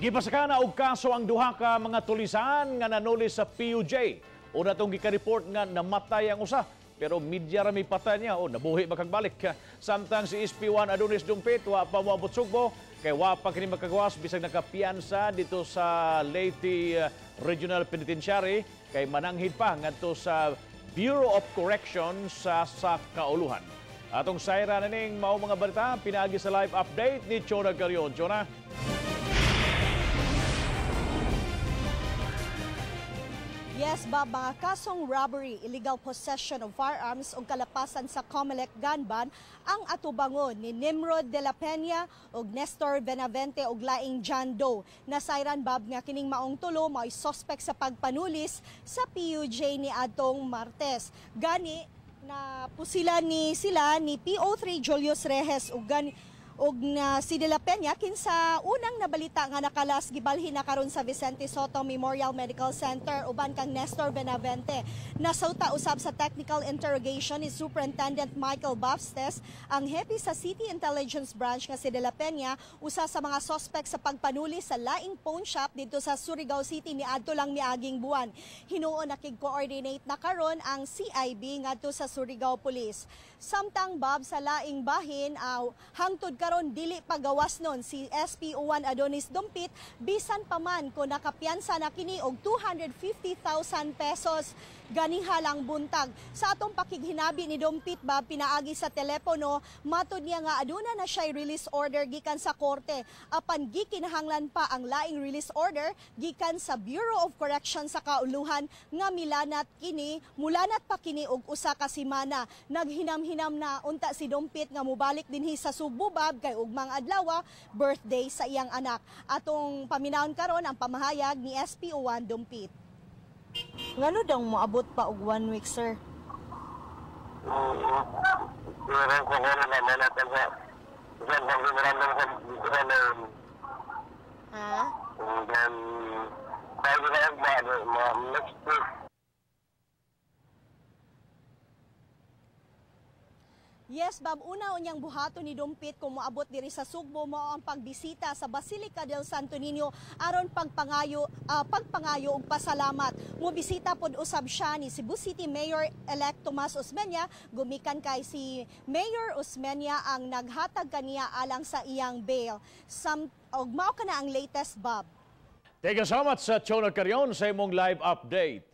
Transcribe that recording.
Gipasaka na og kaso ang duha ka mga tulisan nga nanuli sa PUJ. Una tong gika-report nga namatay ang usa, pero media ra may patay niya o nabuhi makagbalik. Samtang si SP1 Adonis Dumpit wa pa moabot Sugbo kay wa pa kini makagawas bisag nakapiyansa dito sa Leyte Regional Penitentiary kay mananghid pa ngadto sa Bureau of Correction sa Kauluhan. Atong sayra na ning mao mga balita pinaagi sa live update ni Chona Garion. Chona. Yes, Bob, mga kasong robbery, illegal possession of firearms ug kalapasan sa COMELEC gun ban ang atubangon ni Nimrod de la Peña ug Nestor Benavente ug laing John Doe. Nasayran, Bob, nga kining maong tulo mao'y suspect sa pagpanulis sa PUJ ni adtong Martes. Gani na pusila ni sila ni PO3 Julius Rejes ug gani og na si De La Peña kinsa unang nabalita nga nakalas gibalhin na karon sa Vicente Soto Memorial Medical Center uban kang Nestor Benavente. Nasawta usab sa technical interrogation ni Superintendent Michael Bapstes ang hepe sa City Intelligence Branch nga si De La Peña usa sa mga suspect sa pagpanuli sa laing pawn shop didto sa Surigao City niadto lang miaging buwan. Hinuon nakig-coordinate na karon ang CIB ngadto sa Surigao Police. Samtang, Bob, sa laing bahin hangtod karon dili pagawas nun si SPO1 Adonis Dumpit bisan pa man kung nakapiyansa na kini og 250,000 pesos ganiha lang buntag. Sa atong pakighinabi ni Dumpit, Bob, pinaagi sa telepono, matud niya nga aduna na siya release order gikan sa korte apan gikinahanglan pa ang laing release order gikan sa Bureau of Correction sa Kauluhan nga milanat kini mulanat pa kini og usa ka semana. Naghinam-hinam na unta si Dumpit nga mobalik dinhi sa Sugbo, Bob, kay ugmang adlaw birthday sa iyang anak. Atong paminawon karon ang pamahayag ni SPO1 Dumpit. Ngano daw moabot pa og 1 week, sir? Ha? Yes, Bob, una unyang buhaton ni Dumpit kung moabot diri sa Sugbo mao ang pagbisita sa Basilica del Santo Niño aron pagpangayo ug pasalamat. Mobisita pod usab siya ni Cebu City Mayor-elect Tomas Osmeña, gumikan kay si Mayor Osmeña ang naghatag kaniya alang sa iyang bail. Og mao kana ang latest, Bob. Thank you so much sa Chona Carion sa imong live update.